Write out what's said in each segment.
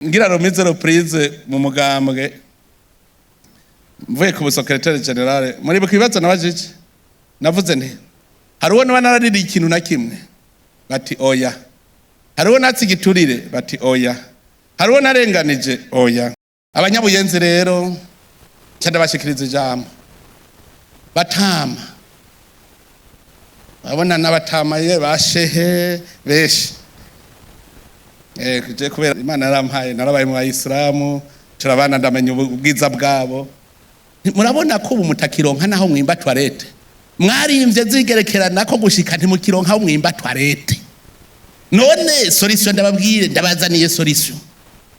Ngira remise reprise mu mugambwe, mvuye ku busecrétaire général, muribuka ibibazo nabajije? Navuze nti: "Hari uwo noba naraririye ikintu na kimwe?" Bati: "Oya." "Hari uwo natse igiturire?" Bati: "Oya." "Hari uwo narenganije?" "Oya." Abanyabuyenzi rero, nca ndabashikiriza ijambo. Batama, babona n'abatamaye bashehe benshi. Je kubera Imana yarampaye, narabaye mu bayisilamu, turabana, ndamenya ubwiza bwabo. Murabona ko ubu mutakironka naho mwimba toilette. Mwarimvye zigerekerana ko gushika ntimukironka aho mwimba toilette. None solution, ndababwire, ndabazaniye solution.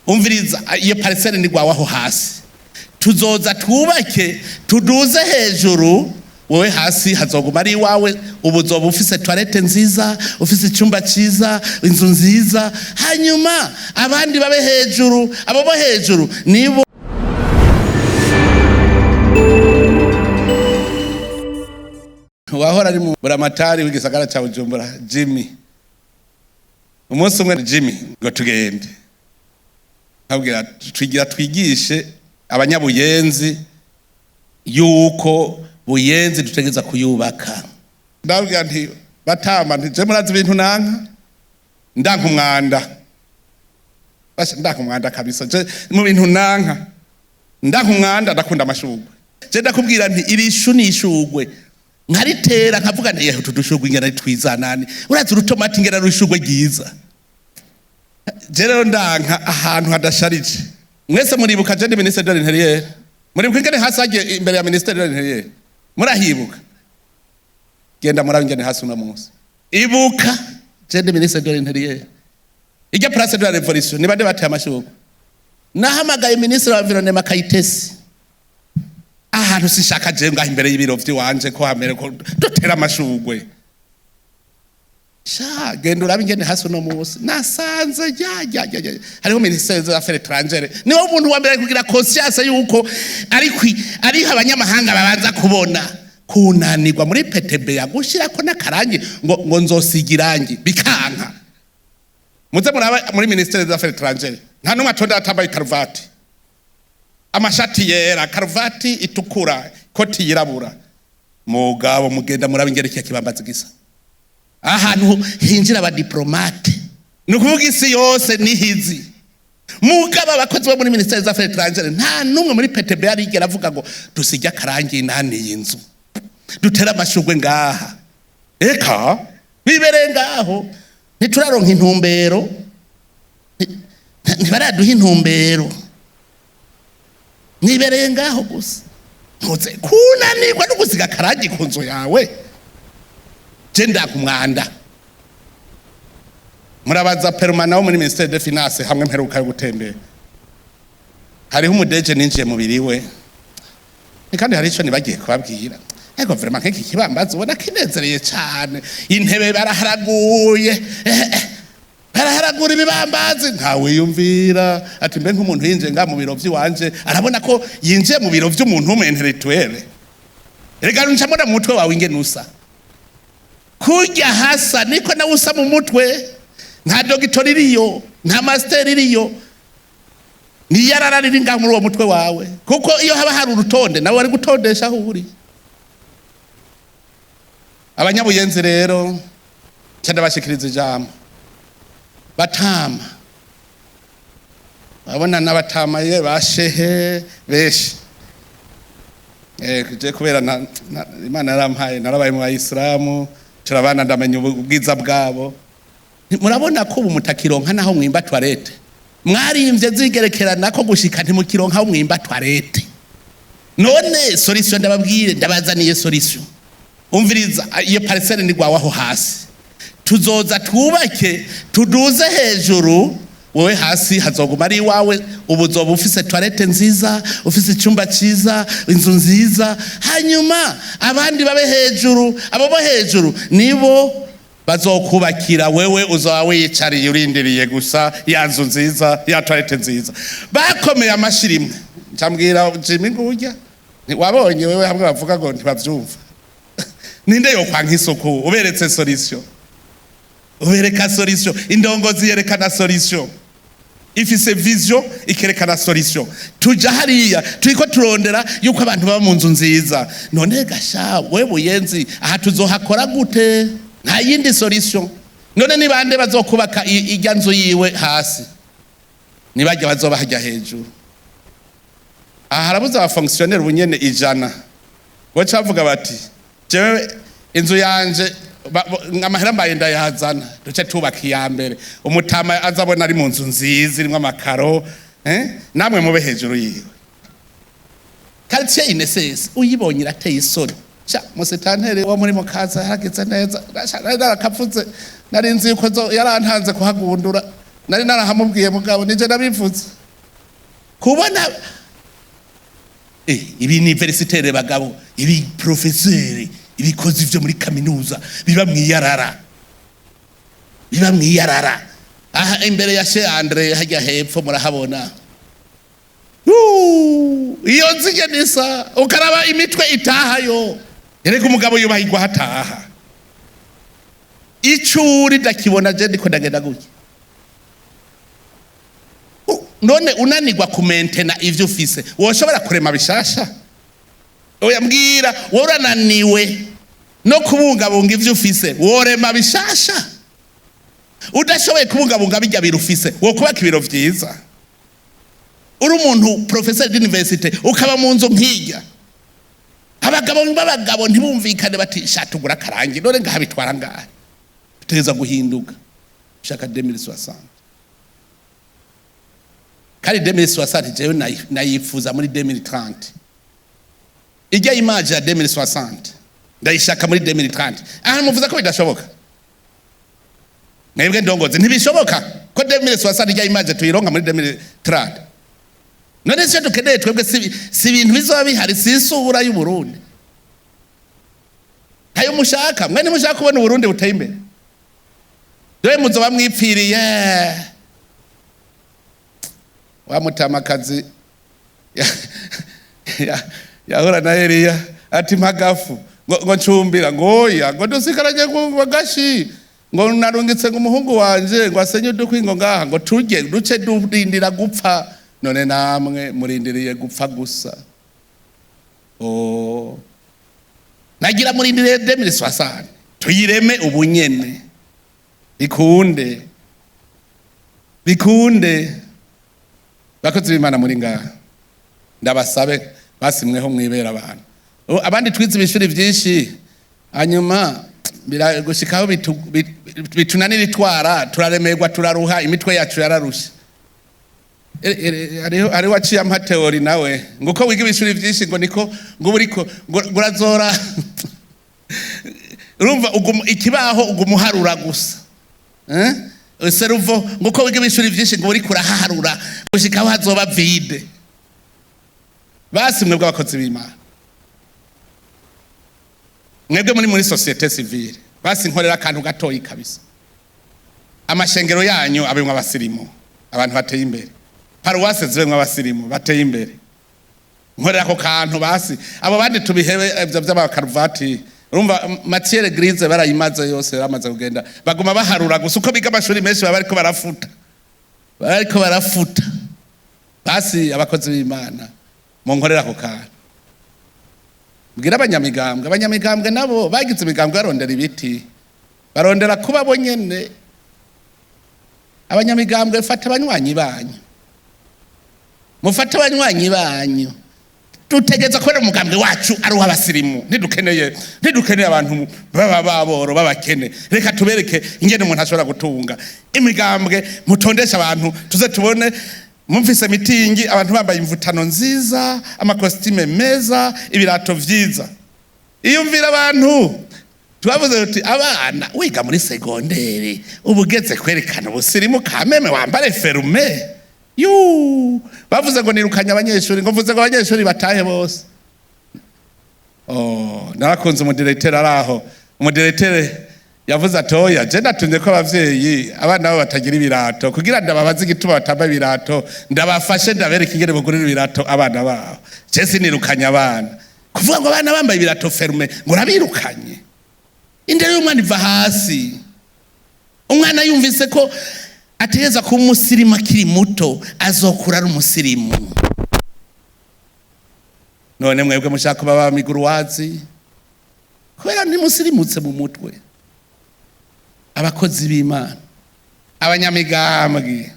Umviriza, iyo parcelle ni gwawe aho hasi. Tuzoza twubake, tuduze hejuru, wewe hasi hazoguma ari iwawe. Ubu uzoba ufise toilette nziza, ufise icyumba cyiza, inzu nziza, hanyuma abandi babe hejuru. Abo bo hejuru nibo wahora ari mu buramatari w'igisagara cya Bujumbura, Jimmy. Umunsi umwe, Jimmy, ngo tugende, nkabwira twigira twigishe abanyabuyenzi yuko Buyenzi dutegereza kuyubaka. Ndabwira nti: "Batama," nti: "je murazi ibintu nanka? Ndanka umwanda." Basha, ndanka umwanda kabisa. Je mu bintu nanka, ndanka umwanda. Ndakunda amashugwe. Je ndakubwira nti iri shu ni ishugwe, nkaritera nkavuga nti: "Yewe, utu dushugwe ingene ari twiza nani! Urazi urutomati ingene ari ishugwe ryiza?" Je rero ndanka ahantu hadasharije. Mwese muribuka je ndi ministre de l'Intérieur, muribuka ingene hasi hagiye imbere ya ministère de l'Intérieur? Murahibuka? Genda murabe ingene hasi uno munsi. Ibuka je ndi ministre de l'Intérieur, ijya Place de la Révolution, ni bande bateye amashugwe? Nahamagaye ministre wa Environnement Kayitesi. Ahantu sinshaka je ngaho imbere y'ibiro vy'iwanje ko hamere ko dutera amashugwe. Sha, genda urabe ingene hasi uno munsi. Nasanze ya ya ya ya hariho ministère des Affaires étrangères, niwo muntu wa mbere ari kugira conscience yuko ari abanyamahanga babanza kubona. Kunanirwa muri PTB yagushirako n'akarangi ngo nzosiga irangi, bikanka. Muze muraba muri ministère des Affaires étrangères, nta numwe atonda atambaye karuvati, amashati yera, karuvati itukura, koti yirabura. Mugabo mugenda muraba ingene kiya kibambazi gisa, ahantu hinjira abadiplomate, ni ukuvuga isi yose nihizi. Mugabo abakozi bo muri ministère des Affaires étrangères, nta numwe muri PTB arigera avuga ngo dusige akarangi inani y'inzu, dutere amashugwe ngaha. Eka, bibereye ngaho. Ntituraronka intumbero, ntibaraduha intumbero, nibereye ngaho gusa. Ntuze kunanirwa no gusiga akarangi ku nzu yawe. Je ndaka umwanda. Murabaza permanent wo muri ministère des Finances. Hamwe mperuka yo gutembera, hariho umudeje ninjiye mu biriwe. Ni kandi hari ico nibagiye kubabwira, ariko vraiment nk'iki kibambazi ubona kinezereye cane. Intebe baraharaguye, baraharagura ibibambazi. Ntawe yumvira ati: "Mbe nk'umuntu yinjiye nga mu biro vy'iwanje, arabona ko yinjiye mu biro vy'umuntu w'umu intellectuel?" Rega nca mbona mu mutwe wawe ingene usa. Kurya hasa niko nawe usa mu mutwe. Nta doctorat iriyo, nta master iriyo, niyarara riri ngaho muri uwo mutwe wawe. Kuko iyo haba hari urutonde, nawe wari gutondesha aho uri. Abanyabuyenzi rero, nca ndabashikiriza ijambo. Batama, babona n'abatamaye bashehe benshi. Je kubera Imana yarampaye, narabaye mu bayisilamu, turabana, ndamenya ubwiza bwabo. Murabona ko ubu mutakironka naho mwimba toilette. Mwarimvye zigerekerana ko gushika ntimukironka aho mwimba toilette. None solution, ndababwire, ndabazaniye solution. Umviriza, iyo parcelle ni gwawe aho hasi. Tuzoza twubake, tuduze hejuru, wewe hasi hazoguma ari iwawe. Ubu uzoba ufise toilette nziza, ufise icyumba cyiza, inzu nziza, hanyuma abandi babe hejuru. Abo bo hejuru nibo bazokubakira, wewe uzoba wiyicariye urindiriye gusa ya nzu nziza, ya toilette nziza. Bakomeye amashirimwe. Ncambwira Jimmy ngurya: "Wabonye wewe hamwe bavuga ngo ntibavyumva? Ninde yokwanka isuku uberetse solution? Ubereka solution. Indongozi yerekana solution." Ifise vision, ikerekana solution. Tuja hariya turiko turondera yuko abantu baba mu nzu nziza. None gasha we Buyenzi, aha tuzohakora gute? Nta yindi solution. None ni bande bazokubaka irya nzu yiwe hasi? Nibajya bazoba hajya hejuru. Aha harabuze abafonctionnaire ubunyene 100 boca bavuga bati: "Jewe inzu yanje amahera mbaye ndayazana, duce tubaka iya mbere." Umutama azabona ari mu nzu nziza irimwo amakaro, namwe mube hejuru yiwe. Quartier INSS uyibonye irateye isoni. Sha musitantere wo muri mukaza yaragize neza. Sha, nari narakavuze, nari nzi yuko yarantanze kuhagundura, nari narahamubwiye, mugabo nije nabivuze. Kubona ibi universitaire, bagabo, ibi professeur, ibikozi vyo muri kaminuza biba mwiyarara, biba mwiyarara aha imbere ya Chez Andre hajya hepfo murahabona. Iyo nzige nisa ukaraba imitwe itahayo. Erega umugabo yubahirwa hataha. Icuri ndakibona je ndiko ndagenda gutya. None unanirwa kumentena ivyo ufise, woshobora kurema bishasha? Oya, mbwira, wowe urananiwe no kubungabunga ivyo ufise, worema bishasha? Udashoboye kubungabunga bijya biro ufise, wokubaka ibiro vyiza? Uri umuntu professeur d'université ukaba mu nzu nk'irya, abagabo b'abagabo ntibumvikane bati: "Sha, tugura akarangi." None ngaha bitwara ngahe? Tutegereza guhinduka. Ushaka 2060, kandi 2060 jewe nayifuza muri 2030. Ijya image ya 2060 ndayishaka muri 2030. Aha muvuze ko bidashoboka, mwebwe ndongozi, ntibishoboka ko 2060 ijya image tuyironka muri 2030. None icyo dukeneye twebwe si ibintu bizoba bihari, si isura y'Uburundi. Ntayo mushaka mwe? Ntimushaka kubona Uburundi buteye imbere? Dore muzoba mwipfiriye. Wa mutamakazi yahura na Eliya ati: "Mpagafu ngo ncumbira." Ngo: "Oya," ngo, "dusigaranye ngo gashi," ngo, "narungitse ngo umuhungu wanje ngo asenye udukwi ngo ngaha ngo turye duce durindira gupfa." None namwe murindiriye gupfa gusa? Oh, nagira murindiriye 2060, tuyireme ubunyene, bikunde bikunde. Bakozi b'Imana muri ngaha, ndabasabe basimweho mwibera abantu. Abandi twize ibishuri byinshi, hanyuma gushikaho bitunanira itwara, turaremerwa, turaruha, imitwe yacu yararushe. Hariho aciye ampa théorie nawe ngo uko wiga ibishuri byinshi ngo niko ngo uba uriko ngo urazora, urumva ikibaho uguma uharura gusa. Eh? Cerveau ngo uko wiga ibishuri byinshi ngo uriko urahaharura gushikaho hazoba vide. Basi mwebwe abakozi b'Imana, mwebwe muri société civile, basi nkorera akantu gatoyi kabisa. Amashengero yanyu abemwo abasirimu, abantu bateye imbere. Paruwase zibemwo abasirimu bateye imbere. Nkorera ako kantu basi, abo bandi tubihebe ivyo vy'abakaruvati. Urumva matière grise barayimaze yose, yaramaze kugenda. Baguma baharura gusa. Uko biga amashuri menshi baba bariko barafuta, bariko barafuta. Basi abakozi b'Imana munkorera ako kantu, mbwira abanyamigambwe. Abanyamigambwe nabo bagize imigambwe barondera ibiti, barondera kuba bo nyene. Abanyamigambwe, fata abanywanyi banyu, mufate abanywanyi banyu. Dutegereza kubera umugambwe wacu ari uw'abasirimu. Ntidukeneye abantu baba baboro, b'abakene. Reka tubereke ingene umuntu ashobora gutunga. Imigambwe, mutondeshe abantu, tuze tubone mumvise mitingi abantu bambaye imvutano nziza, amakositime meza, ibirato vyiza. Iyumvira abantu twavuze tuti: "Abana wiga muri segonderi uba ugeze kwerekana ubusirimu, kameme wambare fermé." Yu bavuze ngo nirukanye abanyeshuri, ngo mvuze ngo abanyeshuri batahe bose. Oh, narakunze umudirecteur ari aho. Umudirecteur yavuze ati: "Oya, je natumye ko abavyeyi abana babo batagira ibirato kugira ndababaze igituma batambaye ibirato, ndabafashe ndabereke ingene bugurira ibirato abana babo. Je sinirukanye abana." Kuvuga ngo abana bambaye ibirato fermé ngo urabirukanye. Indero y'umwana iva hasi. Umwana yumvise ko Ategereza kuba umusirimu akiri muto, azokura ari umusirimu. None mwebwe mushaka kuba ba miguruwazi kubera ntimusirimutse mu mutwe. Abakozi b'Imana, abanyamigambwe,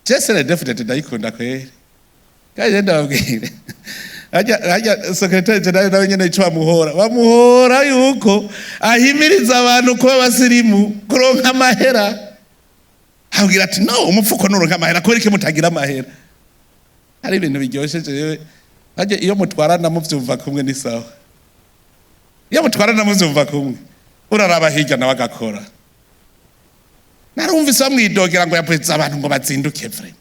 je CNDD-FDD ndayikunda kweri. Kandi ndababwire, hajya secrétaire général nawe nyene ico bamuhora yuko ahimiriza abantu kuba abasirimu, kuronka amahera. Abwira ati: "No umufuko nuronka amahera, kubera iki mutagira amahera?" Hari ibintu biryoshe. Jewe hajya iyo mutwarana muvyumva kumwe ni sawa. Iyo mutwarana muvyumva kumwe, uraraba hirya nawe agakora. Narumvise bamwidogera ngo yavuze abantu ngo bazinduke. Vraiment,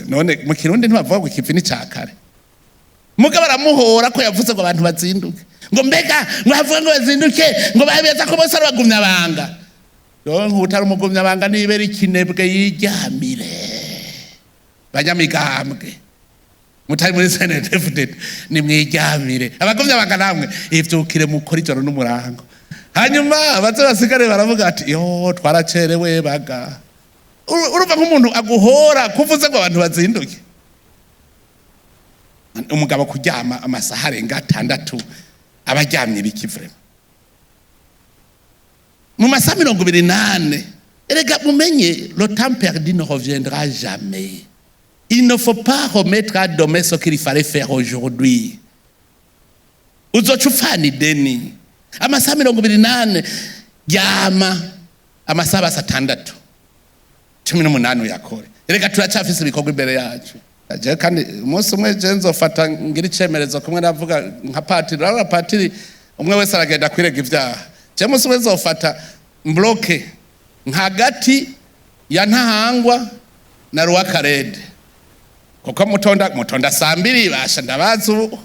none mu Kirundi ntibavuga ngo ikivi ni ca kare? Mugabo aramuhora ko yavuze ngo abantu bazinduke, ngo mbega ngo bavuga ngo bazinduke, ngo babeza ko bose ari bagumya banga. Donc utari umugumya banga nibera ikinebwe, yiryamire. Banyamigambwe mutari muri CNDD-FDD, nimwiryamire. Abagumya banga namwe ivyukire, mukora ijoro n'umurango, hanyuma abaze basigare baravuga ati: "Yo, twaracerewe." Baga urumva nk'umuntu aguhora kuvuze ngo abantu bazinduke. Umugabo kuryama amasaha arenga 6, aba aryamye ibiki vraiment mu masaha 24? Erega mumenye, le temps perdu ne reviendra jamais. Il ne faut pas remettre à demain ce qu'il fallait faire aujourd'hui. Uzoca upfana ideni. Amasaha 24, ryama amasaha basa 6, 18 uyakore. Erega turacafise ibikorwa imbere yacu. Je kandi umunsi umwe je nzofata ngira icemerezo kumwe navuga nka patiri. Urabona patiri, umwe wese aragenda kwirega ivyaha. Je umunsi umwe nzofata mbloke hagati ya Ntahangwa na Ruwakarede, kuko mutonda mutonda saa 2. Basha, ndabazi ubu.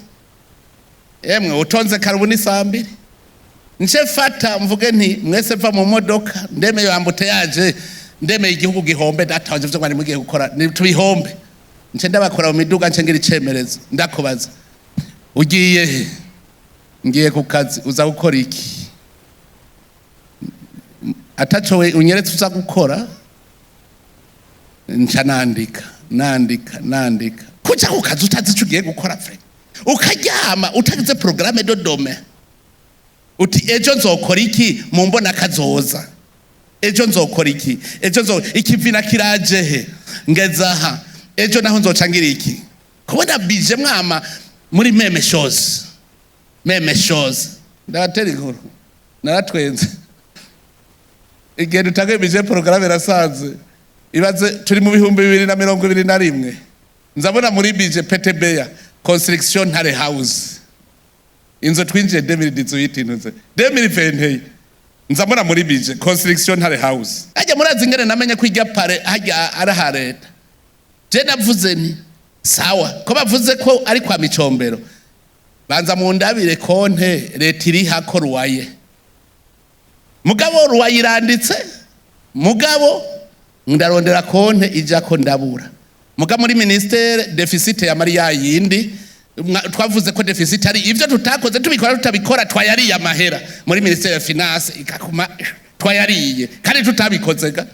Emwe, utonze kare ubu ni saa 2. Nce fata mvuge nti: "Mwese va mu modoka, ndemeye embouteillage, ndemeye igihugu gihombe. Data wanje, ivyo mwari mugiye gukora ni tubihombe." Nce ndabakora mu miduga, nce ngira icemerezo, ndakubaza: "Ugiye he?" "Ngiye ku kazi." "Uza gukora iki?" Ataco we unyeretse uza gukora. Nca nandika, nandika, nandika. Kuja ku kazi utazi ico ugiye gukora, frère, ukaryama utagize programme de demain, uti: "Ejo nzokora iki?" Mu mbona kazoza, ejo nzokora iki? Ejo nzo ikivina kiraje he? Ngeze aha, ejo naho nzoca ngira iki? Kubona bije mwama muri même chose, même chose. Ndabatera inkuru, naratwenze igihe dutanguye budget programme irasanze. Ibaze, turi mu 2021, nzabona muri budget PTBA construction Ntare House, inzu twinjiye 2018, ntuze 2021, nzabona muri budget construction Ntare House. Hajya murazi ingene namenye ko ijya palais hajya ari ha leta? Je navuze nti: "Sawa, ko bavuze ko ari kwa Micombero, banza mundabire compte leta irihako loyer." Mugabo loyer iranditse, mugabo ndarondera compte ijako ndabura. Muga muri ministère déficit ya mari yindi. Twavuze ko déficit ari ivyo tutakoze, tubikora tutabikora, twayariye amahera muri ministère ya finance, ikakuma twayariye kandi tutabikoze ga.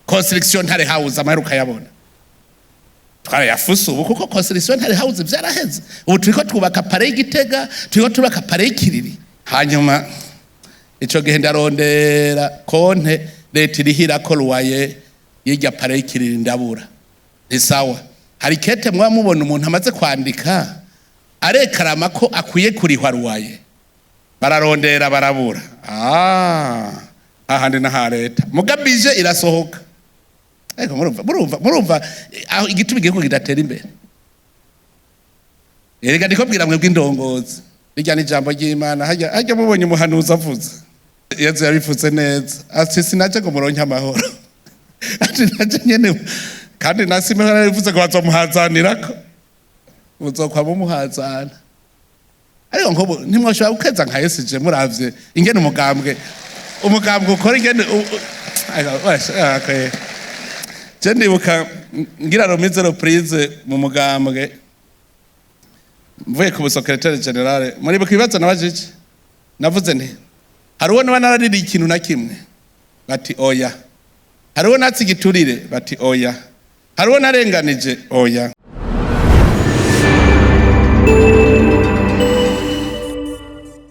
Construction Ntare House, amahera ukayabona twarayafuse ubu, kuko construction Ntare House vyaraheze. Ubu turiko twubaka palais y'Igitega, turiko twubaka palais y'Ikiriri. Hanyuma ico gihe ndarondera compte leta irihirako loyer y'irya palais y'Ikiriri, ndabura. Ni sawa, hari kete mwaba mubona umuntu amaze kwandika arekarama ko akwiye kurihwa loyer. Bararondera barabura. Ah, ahandi n'aha leta, muga budget irasohoka. Ariko murumva aho igituma igihugu kidatera imbere? Erega ndiko mbwira mwebwe indongozi, rirya ni ijambo ry'Imana. Hajya mubonye umuhanuzi avuze, Yezu yabivuze neza, ati: "Sinaje ngo muronke amahoro," ati: "Naje nyene." Kandi na Simoni yarabivuze ngo bazomuhazanirako, muzokwa mumuhazana. Ariko nkubu ntimwoshobora gukeza nka Yesu. Je muravye ingene umugambwe ukora, ingene je ndibuka ngira remise reprise mu mugambwe, mvuye ku bu secrétaire général. Muribuka ibibazo nabajije? Navuze nti: "Hari uwo niba naraririye ikintu na kimwe?" Bati oya. Hariho natse igiturire? Bati oya. Hariho narenganije? Oya.